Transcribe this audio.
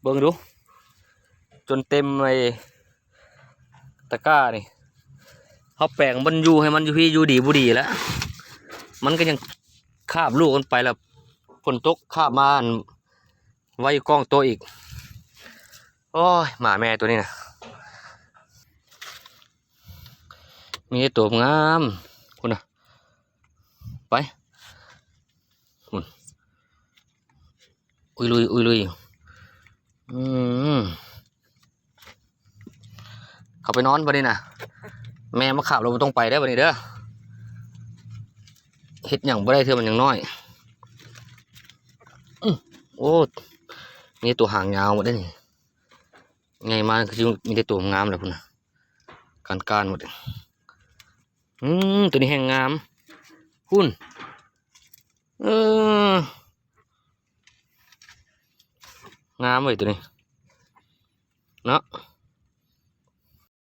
ເບິ່ງດູ ຈົນເຕັມໄອ້ຕະກ້ານີ້. ເຮົາແປງມັນຢູ່ໃຫ້ມັນຢູ່ພີ້ຢູ່ດີບໍ່ດີແລ້ວ ມັນກໍຍັງຄາບລູກມັນໄປ ແລ້ວຝົນຕົກຄາບມາ ອັນ ໄວ້ຢູ່ກ້ອງໂຕະອີກ. ໂອ້ຍ ໝາແມ່ໂຕນີ້ນະ ມີແຕ່ໂຕງາມພຸ້ນນະ. ໄປ ພຸ້ນ ອຸຍລຸຍ ອຸຍລຸຍ. ອືມ ເຂົ້າໄປນອນບັດນີ້ນະ ແມ່ມາຄາບແລ້ວບໍ່ຕ້ອງໄປເດີ້ບັດນີ້ເດີ້. ເຮັດຫຍັງບໍ່ໄດ້ ເທື່ອມັນຍັງນ້ອຍ. ອື ໂອ້ ມີແຕ່ໂຕຫາງຍາວໝົດເດ້ນີ້ ໃຫຍ່ມາຄືຊິມີແຕ່ໂຕງາມແຫຼະພຸ້ນນະ ການໆ ໝົດ. ອືມ ໂຕນີ້ແຮ່ງງາມພຸ້ນ ເອີ ງາມເວີຍໂຕນີ້ເນາະ.